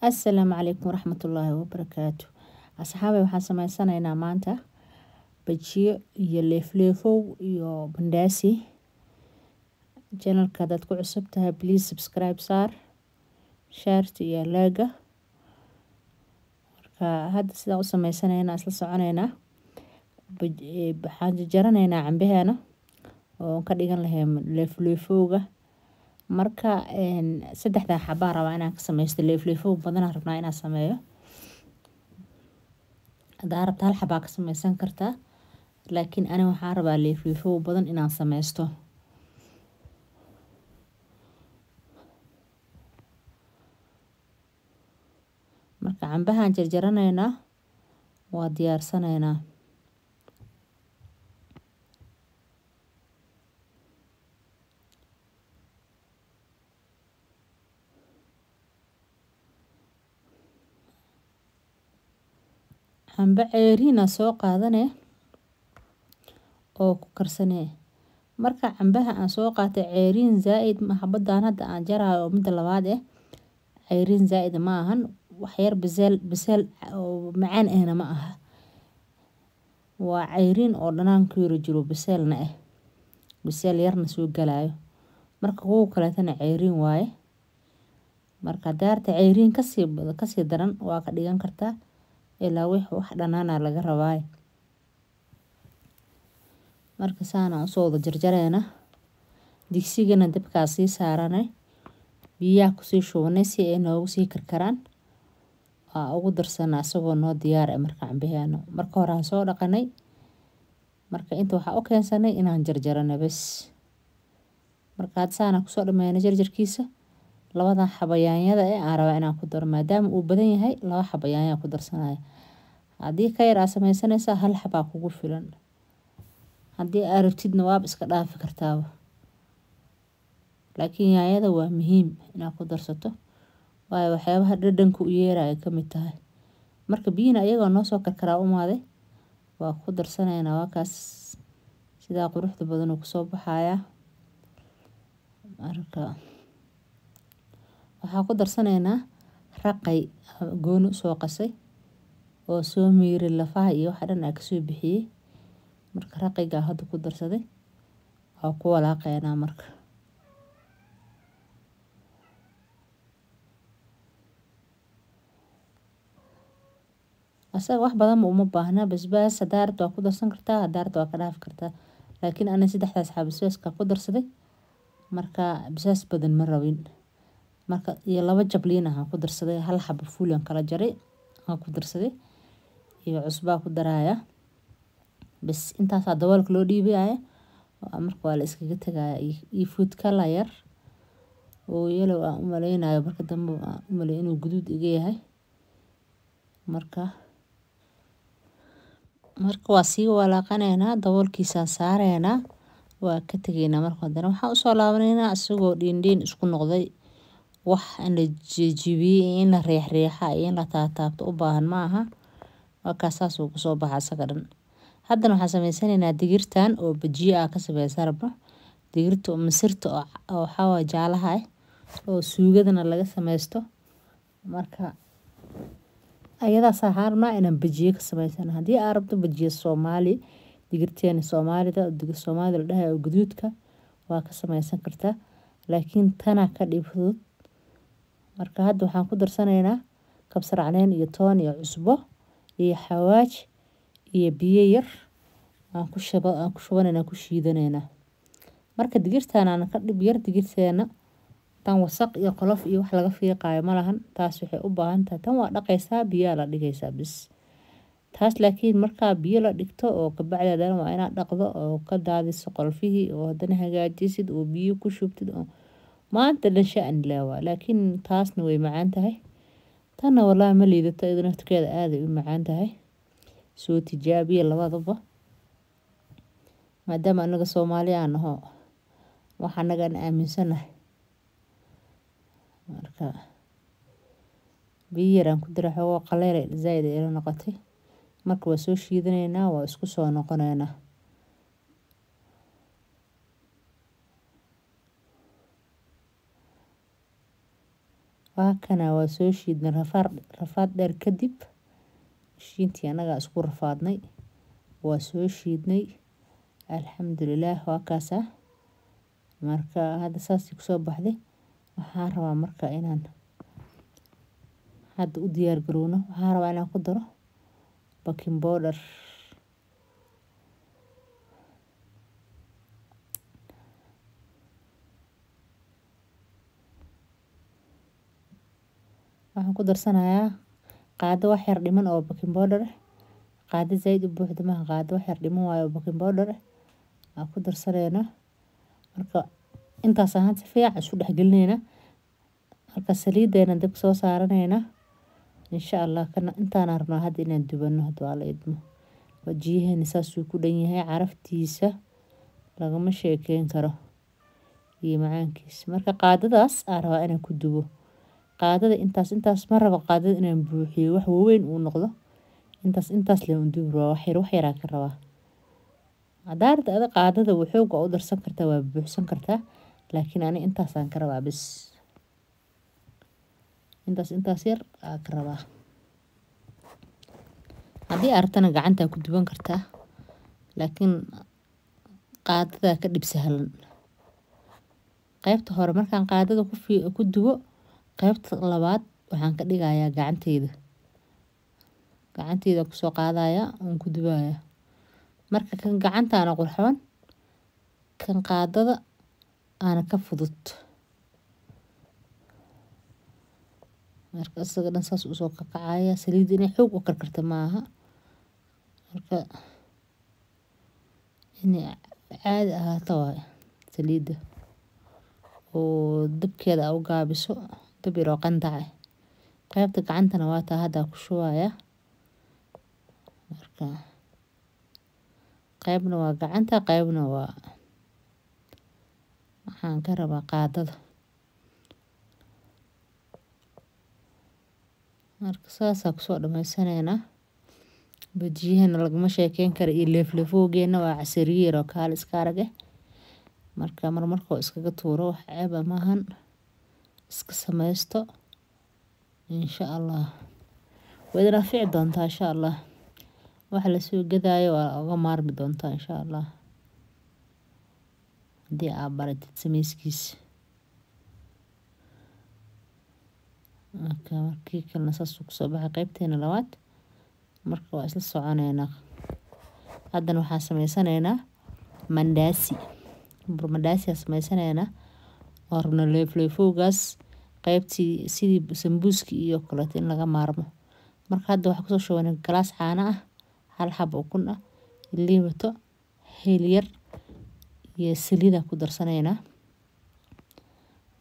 Assalaamu calaykum waraxmatullaahi wabarakaatu. Asxaabay, waxaan sameysanaynaa maanta bajiyo iyo leefleefow iyo bandaasi. Channelka hadaad ku cusub tahay, please subscribe saar, share-ta iyo like-ga. Marka hadda sidaan u sameysanaynaa isla soconaynaa. Waxaan jarjaranaynaa cambaheena oo ka dhigan lahayn leefleefowga. Marka saddexdan xabaa rabaa inaan ka sameysto leefleefow badanaa rabnaa inaan sameeyo. Hadaa rabta hal xabaa ka sameysan kartaa, laakiin ani waxaan rabaa leefleefow badan inaan sameysto. Marka cambahaan jarjaranaynaa, waa diyaarsanaynaa. Cambe ceeriina soo qaadane oo ku karsanee. Marka cambaha aan soo qaatay ceeriin zaaid ma xabadaan hadda aan jaraayo oo midda labaad ceeriin zaaid ma ahan, wax yar biseel biseel oo macaan ahna ma aha. Waa ceeriin oo dhanaan ku yara jiro, biseelna ah, biseel yarna soo galaayo. Marka kuwa kaleetana ceeriin waaye. Marka daarta ceeriin kasii kasii daran waa ka dhigan kartaa, ilaa wix wax dhanaana laga rabaaye. Marka saana usoo wada jarjareena, digsigana dabkaa sii saaranay, biyaha kusii shubanay si ay noogu sii karkaraan. Waa ugu darsana isagoo noo diyaar ah. Marka cambaheena marka hore aan soo dhaqanay, marka inta waxaa u keensanay inaan jarjarano bes. Marka hadda saana kusoo dhameynay jarjarkiisa. Labadan xabo yaanyada aan rabaa inaan ku daro, maadaama uu badan yahay laba xabo yaanya ku darsanaya. Haddii ka yar aa sameysanaysaa, hal xabaa kugu filan. Haddii aa rabtidna waaba iska dhaafi kartaaba, laakiin yaanyada waa muhiim inaad ku darsato, waayo waxyaabaha dhadhanka u yeeraya ka mid tahay. Marka biyihina ayagoo noo soo karkaraa umaaday, waa ku darsanaynaa. Waa kaas, sidaa quruxda badan uu kusoo baxayaa. Marka waxaa ku darsanaynaa raqay gooni usoo qasay oo soo miiray lafaha iyo waxa dhan aa kasoo bixiyey. Marka raqaygaa hadda ku darsaday, waa ku walaaqaynaa. Marka asaga wax badanba uma baahna. Basbaas hadaa rabto waa ku darsan kartaa, hadaa rabto waa ka dhaafi kartaa, laakiin ana saddexdaas xabo basbaaska ku darsaday. Marka basbaas badan ma rabin. Marka iyo laba jabliin aan ku darsaday, hal xabo fuul aan kala jaray aan ku darsaday, iyo cusbaa ku daraaya bas. Intaasaa daboolka loo dhiibaya. Marka waa la iskaga tagaya. Iyo food color yar oo yellow aan u maleynayo, marka dambe aan u maley inuu guduud iga yahay. Marka waa sii walaaqanaynaa, daboolkiisaan saaraynaa, waa ka tegaynaa. Marka haddana waxaan usoo laabanaynaa isagoo dhiindhiin isku noqday. Wax in la jejibiyey, in la riixriixa iyo in la taataabto u baahan ma aha. Waa kaas, saas uu kusoo baxa isaga dhan. Haddana waxaan sameysanaynaa digirtan oo bajiyo ah ka sameysan rabno. Digirta oo masirta oo waxaa waaye jaalaha ah oo suugadana laga sameysto. Marka ayadaas waxaan rabnaa inaan bajiyo ka sameysano. Haddii aad rabto bajiyo Soomaali, digirteena Soomaalida, digir Soomaalida la dhahayo oo guduudka, waa ka sameysan kartaa, laakiin tanaa ka dhib fudud. Marka hadda waxaan ku darsanaynaa kabsar caleen iyo toon iyo cusbo iyo xawaaj iyo biyo yar aan ku shuba, aan ku shubanaynaa, ku shiidanaynaa. Marka digirtaan aan ka dhib yar digirteena tan, wasaq iyo qolof iyo wax laga fiiqaayo ma lahan. Taas waxay u baahan tahay, tan waa dhaqaysaa, biyaa la dhigaysaa bis taas. Laakiin markaa biyo la dhigto oo kabacdi haddana waa inaad dhaqdo oo ka daadiso qolfihii oo haddana hagaajisid oo biyo ku shubtid oo maanta dhan sha'ni leh waa. Laakiin taasna way macaan tahay, tanna wallaahi ma liidato, iyada naftirkeeda aaday u macaan tahay. Soo tijaabiya labadaba, maadaama anaga Soomaali aan naho, wax anaga aan aaminsanahay. Marka biyo yar aan ku daray, xoogo qaleyl zaaid ay ila noqotay. Marka waa soo shiidanaynaa, waa isku soo noqonaynaa. Waa kana waa soo shiidnay rafaad dheer kadib. Shiintii anaga isku rafaadnay, waa soo shiidnay, alxamdulilaah. Waa kaasa. Marka hadda saasay kusoo baxday. Waxaan rabaa marka inaan hadda u diyaar garowno. Waxaan rabaa inaan ku daro baking powder. Waxaan ku darsanayaa qaado wax yar dhiman oo baking powder ah. Qaado zaid u buuxda maaha, qaado wax yar dhiman waayo oo baking powder ah aan ku darsaneynaa. Marka intaas ahaan si fiican isu dhex gelineynaa. Marka saliideena dabka soo saaraneynaa insha Allah. Kana intaana rabnaa hadda inaan dubano hadduu Alla idmo. Bajiyaheena saasuu ku dhan yahay, caraftiisa lagama sheekeyn karo iyo macaankiisa. Marka qaadadaas aan rabaa inaan ku dubo qaadada intaas ma rabo qaadada inaan buuxiyo wax waaweyn uu noqdo. Intaas leen u dubi rabaa, wax yar wax yaraan ka rabaa. Haddaa rabto ada qaadada waxoog waa u darsan kartaa, waa buuxsan kartaa, laakiin ani intaasaan ka rabaa bis. Intaas yar aan ka rabaa. Haddii aad rabtana gacantaa ku duban kartaa, laakiin qaadada ka dhib sahlan. Qaybta hore markaan qaadada ku dubo, qaybta labaad waxaan ka dhigayaa gacanteyda. Gacanteyda kusoo qaadaya oon ku dubaya. Marka kan gacantaana qurxoon, kan qaadada aana ka fudud. Marka isaga dhan saas usoo kakacaya. Saliidda inay xoog u karkarta maaha. Marka inay caadi ahaato waaye saliidda oo dabkeeda aa u gaabiso, dab yar oo qandac ah. Qaybta gacantana waa taa hadda ku shubaya. Marka qaybna waa gacanta, qaybna waa waxaan ka rabaa qaadada. Marka saasaa kusoo dhameysaneynaa. Bajiyaheena lagama sheekeyn karo iyo leefleefowgeena waa casariye yar oo kaal iska arag ah. Marka marmarkoo iskaga tuuro wax ceeb ah maahan, iska sameysto insha Allah. Way idin anfici doontaa insha Allah. Waxa lasoo gadaayo waa uga maarmi doontaa insha Allah haddii aad baratid sameyskiisa. Marka markii kalena saas uu kusoo baxay qaybteena labaad. Marka waa isla soconeynaa. Haddana waxaan sameysanaynaa mandaasi. Bur mandaasi aan sameysanaynaa. Oo rabno leefleefowgaas qaybtii sidii sambuuski iyo kaleeto in laga maarmo. Marka hadda waxaan kusoo shubanay galaas caano ah, hal xabo ukun ah, liin wato, heel yar iyo saliid aan ku darsanaynaa.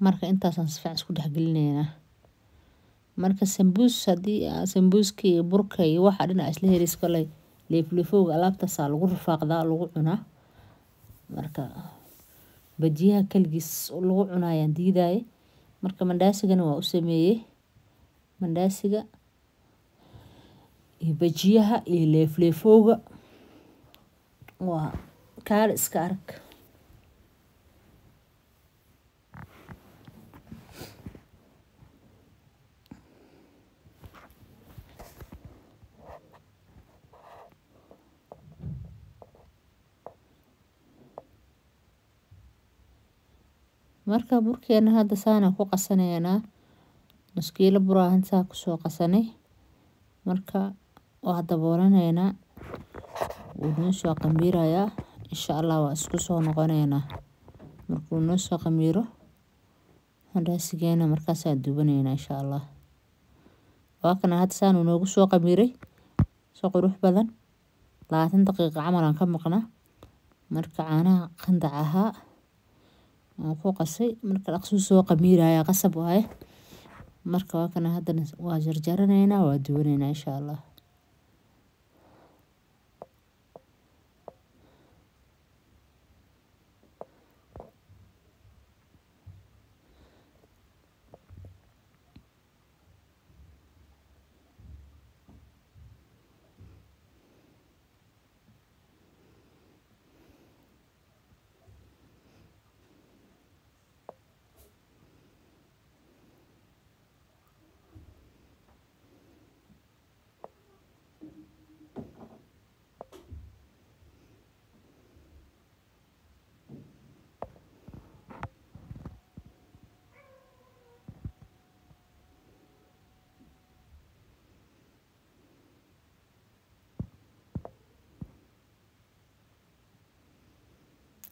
Marka intaasaan si fiican isku dhex gelineynaa. Marka sambuus haddii sambuuska iyo burka iyo waxa dhan aa isla heleyso koley leefleefowga alaabtaasaa lagu rafaaqdaa, lagu cunaa. Marka bajiyaha kaligiis lagu cunayaan diidaaye. Marka mandaasigana waa u sameeyey. Mandaasiga iyo bajiyaha iyo leefleefowga waa kaal iska arag. Marka burkeena hadda saana ku qasaneynaa. Nus kiilo bur ahaan saa kusoo qasanay. Marka waa daboolaneynaa, wuu noo soo qamiirayaa insha Allah. Waa isku soo noqoneynaa markuu noo soo qamiiro mandaasigeena, markaasaa dubaneynaa insha Allah. Waa kana hadda saan uu noogu soo qamiiray si qurux badan. 20 daqiiqo camal aan ka maqnaa. Marka caanaha qandac ahaa aan ku qasay, marka dhaqsuu soo qamiiraya, qasab waaye. Marka waa kana haddana waa jarjaraneynaa, waa dubaneynaa insha Allah.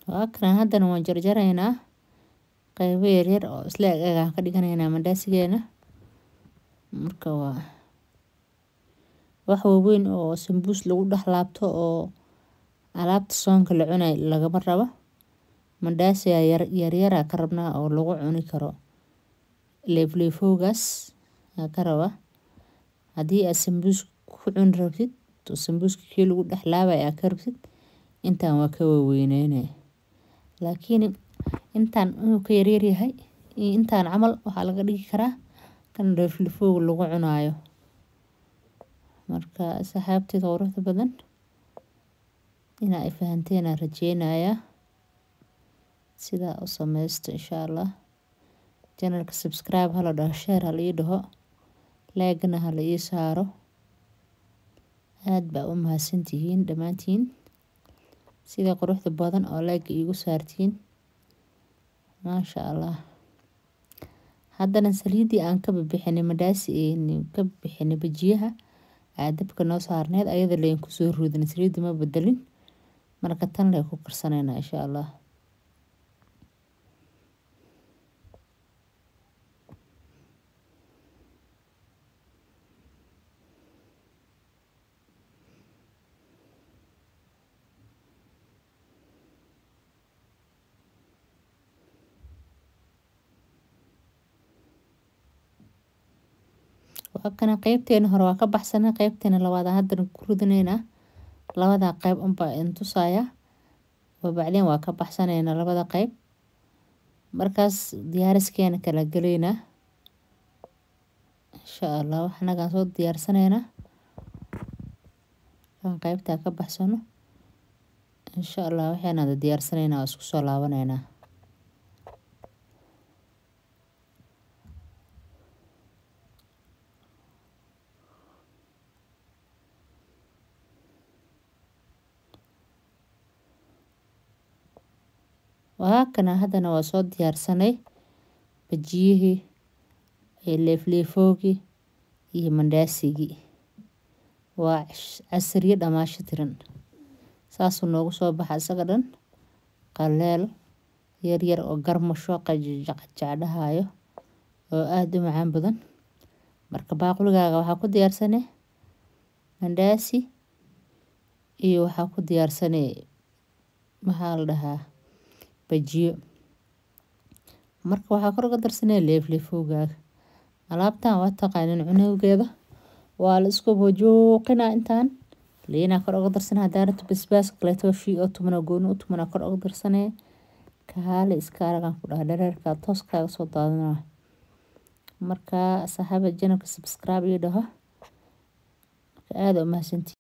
Waa kana haddana waan jarjaraynaa qaybo yaryar oo isla eg eg aan ka dhiganaynaa mandaasigeena. Marka waa wax waaweyn oo sambuus lagu dhex laabto oo alaabta soonka la cunay lagama rabo. Mandaasiga yaryar ka rabnaa oo lagu cuni karo leefleefowgaas ka rabaa. Haddii aad sambuus ku cuni rabtid oo sambuuska kii lagu dhex laabay aad ka rabtid, intaan waa ka waaweyneyne. Laakiin intaan inuu ka yaryar yahay intaan camal waxaa laga dhigi karaa kan leefleefowga lagu cunaayo. Marka saxaabteyda quruxda badan inaa ay fahanteen aan rajeynayaa. Sidaa u sameysto insha Allah. Channelka subscribe hala dhaho, share hala ii dhaho, like-na hala ii saaro. Aad baa u mahadsantihiin dhammaantiin sida quruxda badan oo like iigu saartiin. Maasha Allah. Haddana saliidii aan ka bixinay mandaasi ka bixinay bajiyaha aa dabka noo saarneed ayada leen ku soo ruudin, saliidii ma bedelin. Marka tan lee ku karsanaynaa insha Allah. Waa kana qaybteena hore waa ka baxsanay, qaybteena labaad haddana ku ridinaynaa. Labada qayb unbaa in tusaaya. Wabacdeen waa ka baxsanaynaa labada qayb. Markaas diyaariskeena kala galeynaa insha Allah. Wax anagaan soo diyaarsanaynaa kan qaybtaa ka baxsano insha Allah. Waxayna diyaarsanaynaa oo isku soo laabanaynaa. Waa kana haddana waa soo diyaarsanay bajiyihii, leefleefoogii iyo mandaasigii. Waa casriye dhamaasho tiran. Saasuu noogu soo baxa isaga dhan qaleel yar yar oo garmasho qajacqajacdhahayo oo aad u macaan badan. Marka baaquligaaga waxaa ku diyaarsanay mandaasi iyo waxaa ku diyaarsanay maxaa la dhahaa bajiyo. Marka waxaa kor uga darsanay leefleefowgaaga. Alaabtan waa taqaanin cunowgeeda. Waa la isku bujuuqinaa intaan. Liinaa kor uga darsanay hadaa rabto basbaas kaleeto shii oo tumana gooni u tumana kor uga darsanay. Kaale iska aragan ku dhaha dhareerka toos kaaga soo daadanaa. Marka saxaabada channelka subscribe ii dhaho. Marka aad u mahadsantihiin.